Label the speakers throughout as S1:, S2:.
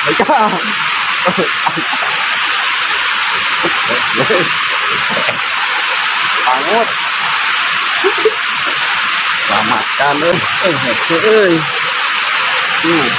S1: Ikaw. Pangut. Selamatkan euy. Eh, hese euy. Hmm.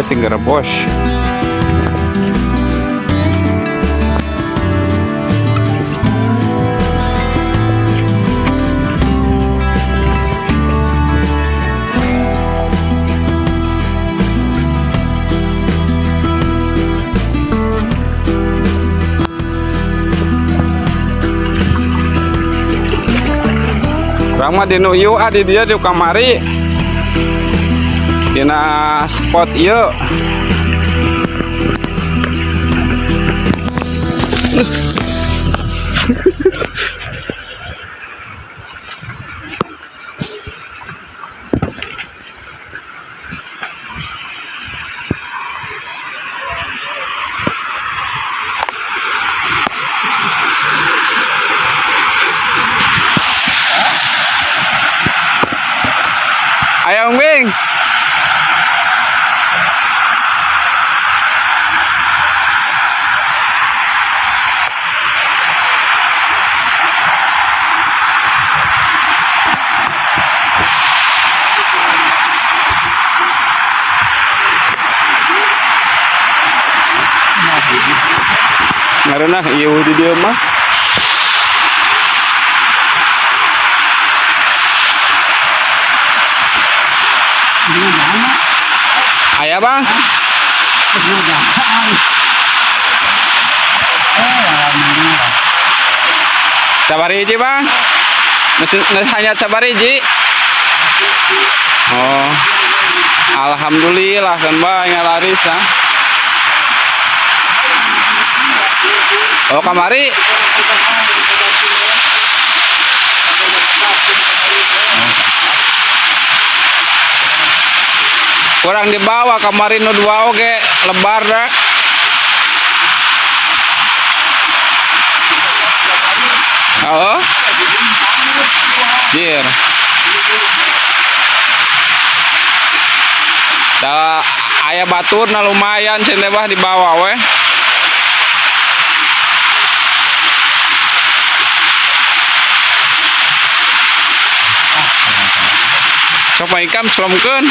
S1: Tinggal bos. Urang mah dinu ieu ah di dieu di kamari. Dina spot ieu. Ayo Bing. Ngaranna ieu di dieu mah. Aya Bang? Sabar hiji Bang. Geus hanya sabar hiji. Oh. Alhamdulillah kan bae ngalaris ah. Oh kamari. Kurang dibawa kamari nu dua oge lebar dah. Oh. Jir. Da aya baturna lumayan cenah bah dibawa weh. Pak Ikam selomkeun.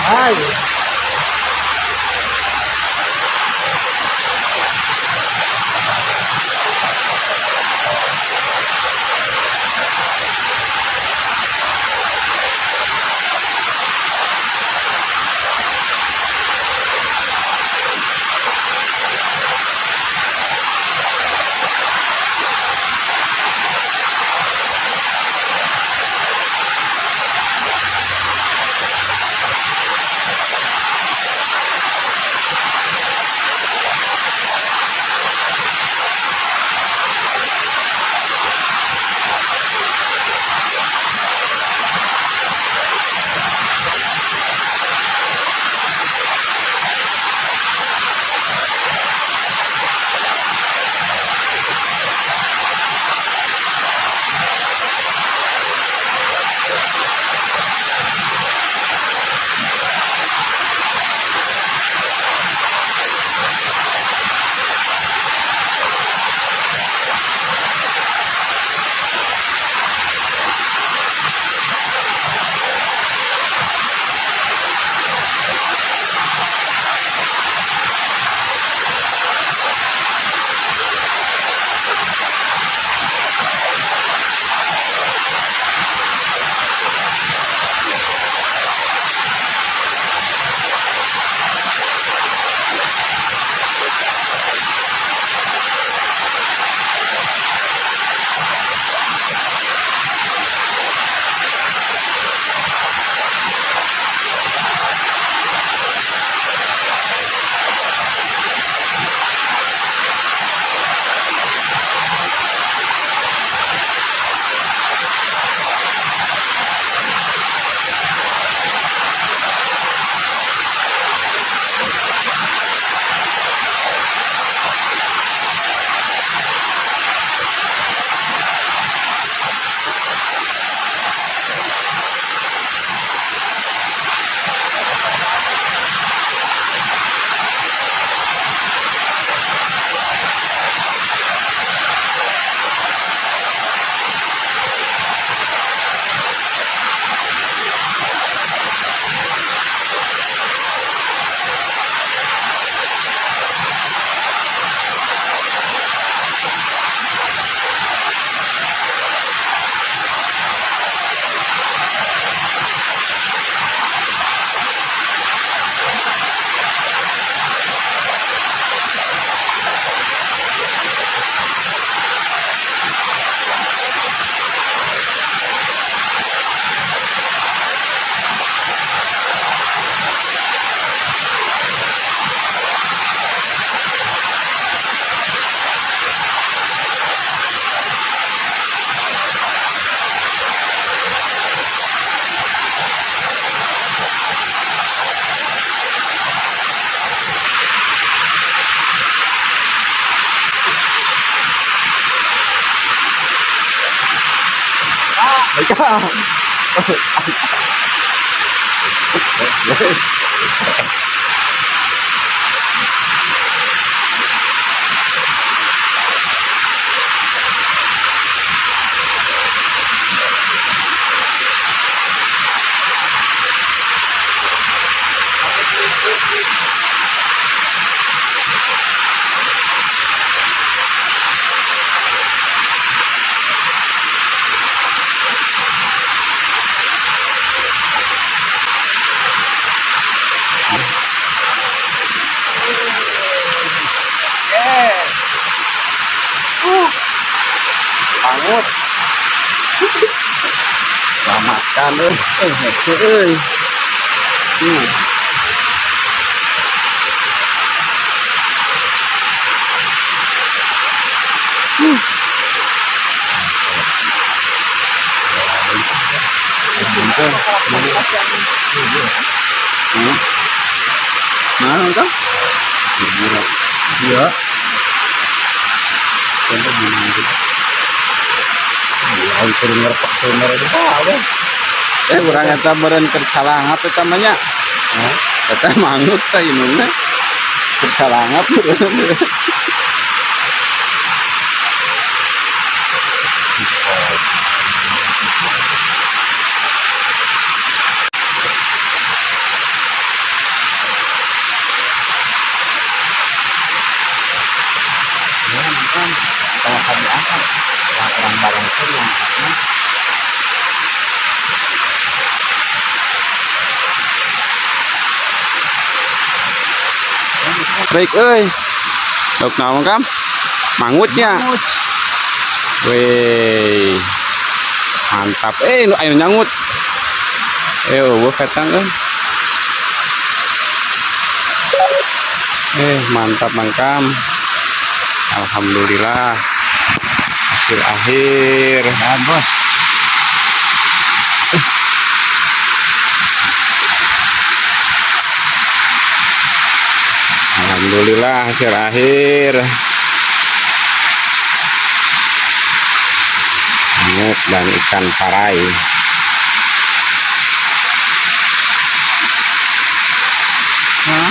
S2: Ay. Ikaw.
S1: Ikan euy, eh hese euy. Hmm. Hmm. Mana kan?
S2: Iya.
S1: Contoh gimana?
S2: Ya, turun ngerpak turun itu apa?
S1: Eh, urang eta beureun keur calangap eta mah nya. Eta mangut teh inungna. Keur calangap beureun.
S2: Ya, nonton. Kalau kami angkat, orang bareng itu yang
S1: Baik euy. Lauk naon kam? Mangutnya. Weh. Mantap. Eh, nu aya nu nyangut. Eh, eueuh ketang euy. Eh, mantap mangkam. Alhamdulillah. Hasil akhir.
S2: Dan bos.
S1: Alhamdulillah hasil akhir. Mangut dan ikan parai.
S2: Hah?